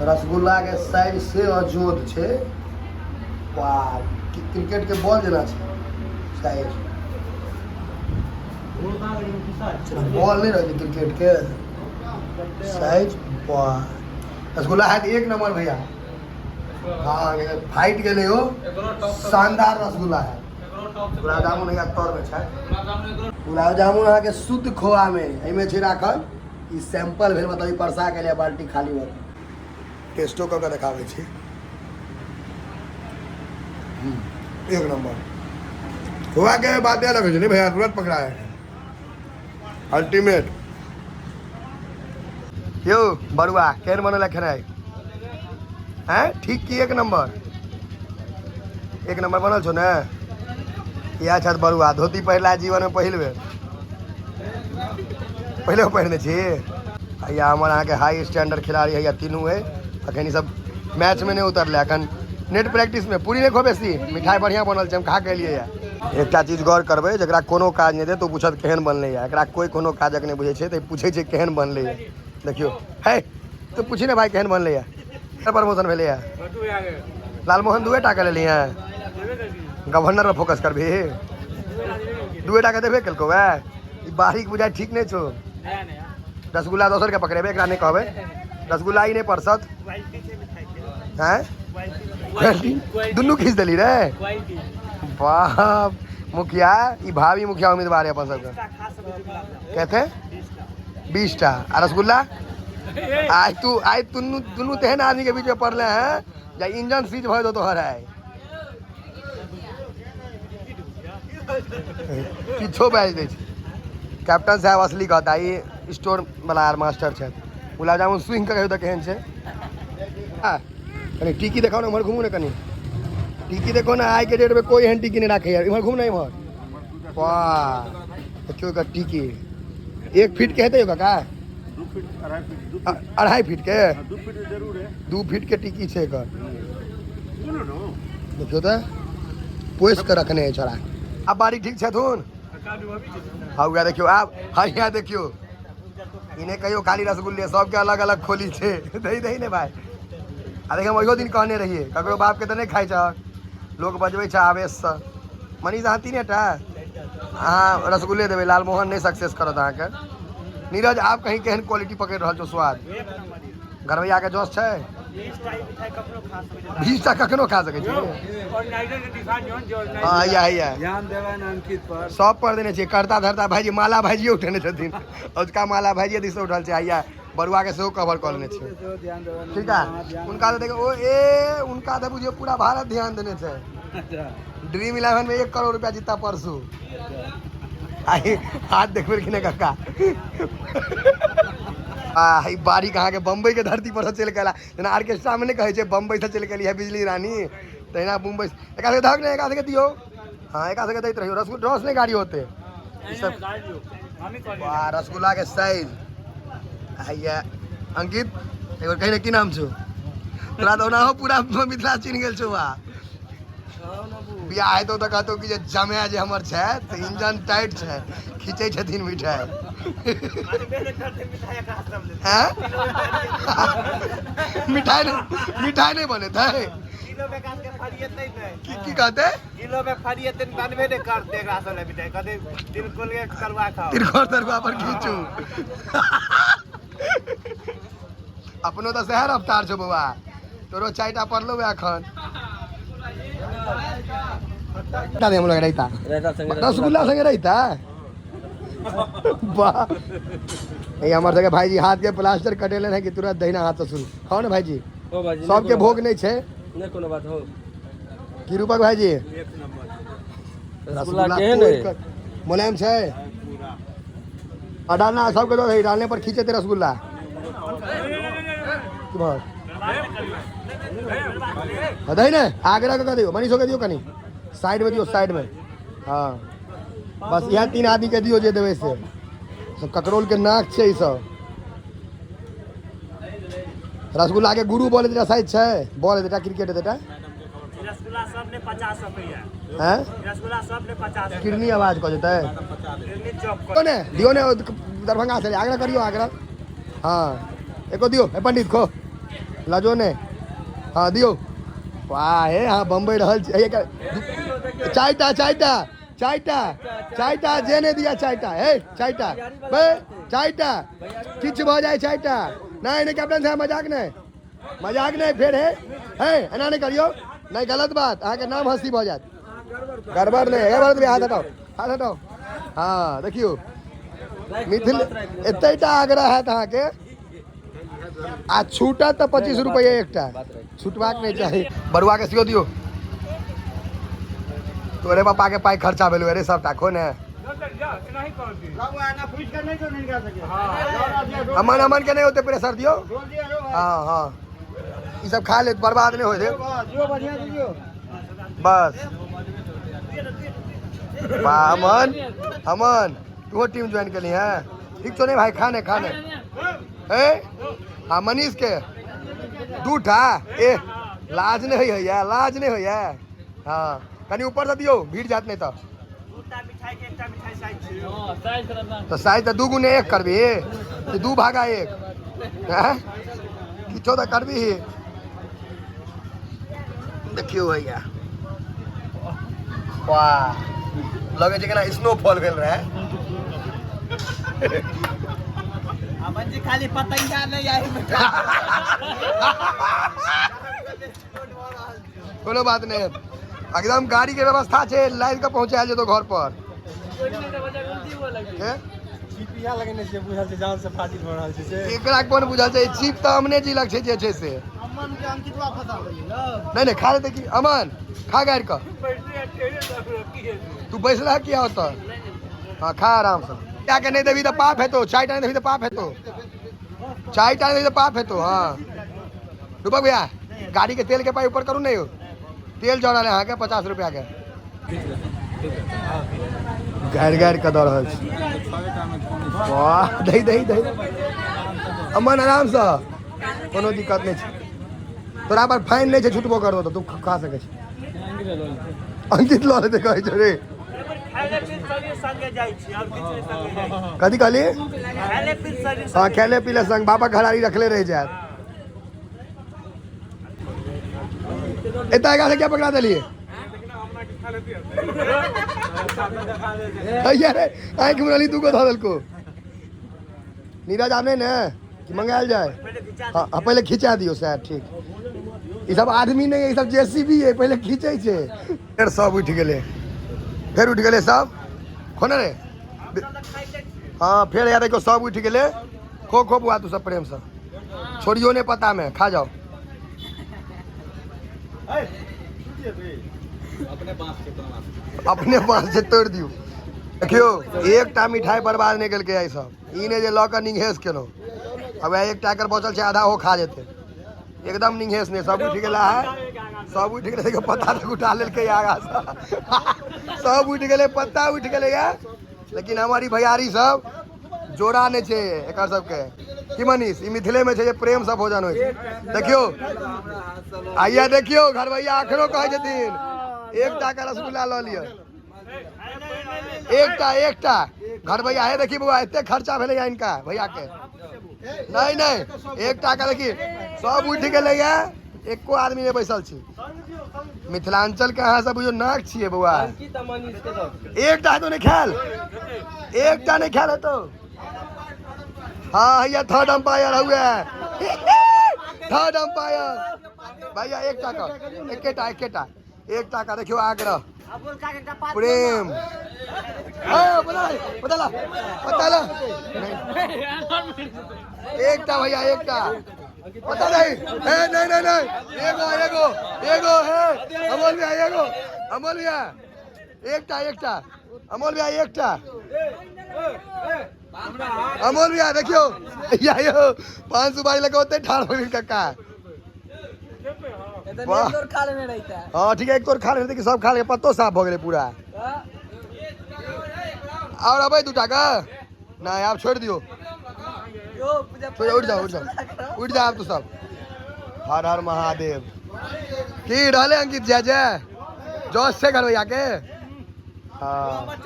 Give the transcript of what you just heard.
रसगुल्ला के साइज से अजोध छै। वाह, क्रिकेट के बॉल जेना छै साइज। बॉल नहीं रहे क्रिकेट के साइज। वाह, रसगुल्ला है एक नंबर भैया। हाँ, फाइट गेलै हो, शानदार रसगुल्ला है। गुलाब जामुन हैया तर में छै। गुलाब जामुन अहाँके शुद्ध खोआ में एहिमे छै राखल। ई सैंपल भेल, मतलब ई परसा के लिए बाल्टी खाली भऽ गेल। टेस्टो कऽ के देखाबै छी। एक नंबर खोआ के बाते अलग होइ छै। नहीं भैया, तुरंत पकड़ा है, अल्टीमेट। यौ बरुआ, केहन बनल है खेनाइ? हैं, ठीक की? एक नंबर, एक नंबर बनल छौ ने? इएह छथि बरुआ, धोती पहिरला जीवनमे पहिल बेर। पहिले पहिरने छी। हैया हमर अहाँके हाई स्टैंडर्ड खिलाड़ी हैया तीनू है। अखन ई सब मैचमे नहि उतरलै, अखन नेट प्रैक्टिसमे। पूरी नहि खो बेसी, मिठाइ बढ़िआँ बनल छै, हम खा के एलियै। एकटा चीज गौर करबै, जकरा कोनो काज नहि देत ओ पूछत केहन बनलै। एकरा कोइ कोनो काजक नहि बुझै छै तऽ पूछै छै केहन बनलै। देखियौ है तऽ पूछी ने भाई, केहन बनलै? प्रमोशन भेलैए। लालमोहन दुए टाका लेली हैं। गवर्नर पर फोकस करबही? दुए टाका देबे केलकौ। वएह ई बारीक बुझाइ ठीक नहि छौ। रसगुल्ला दोसर के पकड़ेबै, एकरा नहि कहबै। रसगुल्ला ई नहि परसत। हैं, दुनू खींच देली रे बाप। मुखिया ई भावी मुखिया उम्मीदवार है अपन सबके। कहते 20 टा आ रसगुल्ला। आइ तू आइ दुनू दुनू तेहन आदमी के बीच में पड़ले हैं जे इंजन सीज भऽ जेतौ तोहर। आइ किछो बाजि दै छै। कैप्टन साहब असली कहता, ई स्टोर वाला आर मास्टर छथि। गुलाब जामुन सुनि कऽ कहियौ तऽ केहन छै। आ कनि टिकी देखाउ ने, उम्हर घुमू ने, कनि टिकी देखो ने। आइ के डेट में कोई एहन टिकी नहि राखैया। इम्हर घूम ने, इम्हर। वाह, देखियौ एकर टिकी 1 फीट के हेतै यौ काका? 2 फीट, 2.5 फीट, 2। 2.5 फीट के। 2 फीट जरूर है। 2 फीट के टिकी छै एकर। बोलो न। देखियौ तऽ पोसि कऽ रखने है छोड़ा। आब बारी ठीक छथुन। हाँ, उएह देखियौ आब। हाँ, देखियौ, ई नहि कहियौ खाली रसगुल्ले, सबके अलग अलग खोली छै। दही दही ने भाई। आ देखियौ, हम ओहियो दिन कहने रहियै, ककरो बापके तऽ नहि खाइ छहक, लोक बजबै छै आवेशसँ। मनीष, अहाँ तीने टा अहाँ रसगुल्ले देबै, लालमोहन नहि सक्सेस करत अहाँके। नीरज, आब कहीं केहन क्वालिटी पकड़ि रहल छौ स्वाद? घरवैयाके जस छै। 20 टा कखनो खा सकै छी। हाँ, हैया हैया। ध्यान देबै ने अंकित पर। सब पर देने छियै। करता धरता भाईजी, माला भाईजी उठेने छथिन। अजुका माला भाईजी दिस उठल छै। हैया बरुआ के सेहो कवर कऽ लेने छियै। सेहो ध्यान देबै ने। ठीक है, उनका तऽ देखो ओ ए उनका तऽ बुझियौ पूरा भारत ध्यान देने छै। ड्रीम इलेवन में 1 करोड़ रुपया जीता परसू। आई हाथ देखबै कि नहि काका? आ ई बारीक अहाँके बम्बई के धरती पर से चलि के एला। जेना ऑर्केस्ट्रा में नहि कहै छै, बम्बई से चलि के एली है बिजली रानी, तहिना मुम्बई से। एकरा सबके धक ने, एकरा सबके दियौ। हाँ, एकरा सबके दैत रहियौ। रसगुल्ला रस नहि गाड़ी होते ई सब। वाह, रसगुल्ला के साइज। हैया अंकित, एक बार कही ने, की नाम छौ तोरा? तऽ ओनाहो पूरा मिथिला चिन्ह गेल छौ। वाह, बियाह हेतौ तऽ कहतौ कि जे जमाय जे हमर छै से इंजन टाइट छै, खींचै छथिन मिठाइ। हैं, मिठाइ नहि, मिठाइ नहि बनेतै। किलो में काट के फरिएतै नहि। की की कहतै? किलो में फरिएतै नहि, बनबे नहि करतै। एकरा सब लए मिठाइ कहतै तिलकोर के तरुआ खाओ। तिलकोर तरुआ पर खींचू। अपनो तऽ सएह रफ्तार छौ बौआ, तोरो 4 टा पड़लौ एखन। दे हम लोग रायता, रसगुल्ला संगे रायता। वाह, ये हमर सबके भाईजी हाथ के प्लास्टर कटेले है कि तुरंत दहिना हाथ से शुरू। खाओ ने भाईजी। हो भाईजी। सबके भोग नहीं छै। नहीं, कोनो बात हो। की रूपक भाईजी? एक नंबर। रसगुल्ला केहन है? मुलायम छै। आ डालना सबके दो, डालने पर खींचे रसगुल्ला। की भऽ हाँ, दही ने आग्रह कऽ दियौ। मनीषो के दियौ, कनी साइड में दियौ, साइड में। हाँ, बस इएह तीन आदमी के दियौ जे देबै से सब। ककरोल के नाक छै ई सब। रसगुल्ला के गुरु बॉल एतटा साइज छै, बॉल एतटा, क्रिकेट एतटा। रसगुल्ला सब ने 50 रुपया। हैं? रसगुल्ला सब ने 50। किडनी आवाज कऽ जेतै। चौक। दियौ ने, दियौ ने, दरभंगा से आग्रह करियौ, आग्रह। हाँ, एको दियौ। हे पंडित, खो। लजो नहि। हँ दियौ। वाह हे, अहाँ बम्बई रहल छी। चारिटा चारिटा चारिटा चारिटा जे नहि दिया चारिटा। हे चारिटा बे चारिटा, किछु भऽ जाय चारिटा। नहि नहि कैप्टन साहब, मजाक नहि, मजाक नहि फेर। हे हे, एना नहि करियौ, नहि गलत बात, अहाँके नाम हँसी भऽ जायत। गड़बड़ नहि हे भरत भैया, हाथ हटाओ, हाथ हटाओ। हँ देखियौ मिथिल एतेटा आग्रह हैत अहाँके, आ छूटत तऽ 25 रुपैआ एकटा, छूटबाक नहि चाही। बरुआ के सेहो दियौ। तोरे पापा के पाइ खर्चा भेलौ रे सबटा, खो ने। अमन अमन के नहीं होते प्रेशर दियो। हाँ हाँ, ई सब खा लेत, बर्बाद नहीं होय दे बस। वाह अमन, अमन तू टीम ज्वाइन कर ली है, ठीक तो नहीं भाई? खाने खाने ए हाँ मनीष के दूटा। ए लाज नहीं होइया, लाज नहीं होइया। हाँ कनी ऊपर से दियौ, भीड़ जात नहीं तऽ। तऽ साइज तऽ 2 गुने 1 करबी कि 2 भागा 1? हैं किछो तऽ करबी। देखियौ भैया, वाह लगे छै केना स्नोफॉल भेल रहै। अमन जी खाली पतंगा नहीं आई। कोनो बात नहीं, एकदम गाड़ी के व्यवस्था छै, लाद के पहुंचायल जेतो घर पर। के? चीप इहा लगेने छियै, बुझल छै जान से फाजिल भऽ रहल छै से। एकरा कोन बुझल छै? चीप तऽ अमने जी लग छै जे छै से। अमन के अंकितवा फंसा देलियै न। नहीं नहीं खा लेते कि अमन खा गाड़ि कऽ। तू बैसला किया ओतऽ? हाँ खा आराम से। क्या के नहीं देबी तऽ पाप हेतौ, चारिटा नहीं देबी तऽ पाप हेतौ, चारिटा नहीं देबी तऽ पाप हेतौ। हाँ रूपक भैया गाड़ी के तेल के पाई ऊपर करू नहीं हो, तेल जड़ल है अहाँके 50 रुपया के। गाड़ि गाड़ि कऽ दऽ रहल छी। वाह दही दही दही अमन आरामसँ, कोनो दिक्कत नहि छै। तोरा पर फाइन नहि छै, छुटबो करतौ तऽ तू खा सकै छी। अंकित लऽ लेतै कहै छै रे। कथी कहली? हाँ खेले पीले संग, बापक घरारी रखले रहि जायत। एतऽ आगाँ से क्या पकड़ा देलियै? भैया रे आँखि में रहली दूगो धऽ देलको। नीरज आब नहि ने कि मंगायल जाए? हाँ हाँ पहिले खिंचा दियौ सर। ठीक, ई सब आदमी नहीं है, ई सब जेसीबी है, पहिले खींचै छै। फेर सब उठि गेलै, फेर उठि गेलै सब। खोने रे हाँ फेर यार देखियौ सब उठि गेलै। खो खो बुआ तू सब प्रेम से, छोड़ियो नहीं पता में, खा जाओ। अपने बांस से तोड़ दियौ। देखियौ एकटा मिठाई बर्बाद नहि केलकै एहि सब, ई नहि जे लऽ कऽ निंघेस केलहुँ। अब एकटा एकर बचल छै, आधा ओ खा जेतै। एकदम निंघेस नहि, सब उठि गेला है, सब उठि गेलै। देखियौ पत्ता तक उठा लेलकै आगाँ सँ, सब उठि गेलै, पत्ता उठि गेलै या। लेकिन हमर ई भैयारी सब जोड़ा नहि छै एकर सबके। की मनीष, ई मिथिले में छै जे प्रेम से भोजन होइ छै। देखियौ आइया, देखियौ घरवैया अखनो कहै छथिन एकटा के रसगुल्ला लऽ लिअ, एकटा एकटा। घरवैया हे देखी बौआ, एते खर्चा भेलै हिनका भैया के। नहीं नहीं एकटा के देखी सब उठि गेलै या, एको आदमी नहि बैसल छी। मिथिलांचल के अहाँ सब बुझियौ नाक छियै बौआ। एकटा हेतौ नहि खायल, एकटा नहि खायल हेतौ। हाँ हैया थर्ड अंपायर हुए, थर्ड अंपायर भैया। एकटा का, एकेटा एकेटा एकटा का। देखियौ आग्रह प्रेम। हाँ बता बता एकटा भैया एकटा पता नहीं। ए नहीं नहीं नहीं एगो एगो एगो है अमोल भैया, एगो अमोल भैया एकटा एकटा अमोल भैया एकटा अमोल भैया। देखियौ भैया यौ 5 सुपारी लऽ कऽ ओते ठाढ़ भऽ गेल कक्का। वाह हाँ ठीक है, एक तोर खा लेने, सब खा ले, पत्तो साफ भऽ गेलै पूरा। और अबै दूटा के नहीं, आब छोड़ि दियौ, छोड़, उठि जाओ उठि जाओ उठि जाओ आब तू सब। हर हर महादेव। की रहले अंकित जय जय जोश से घरवैया के। हाँ।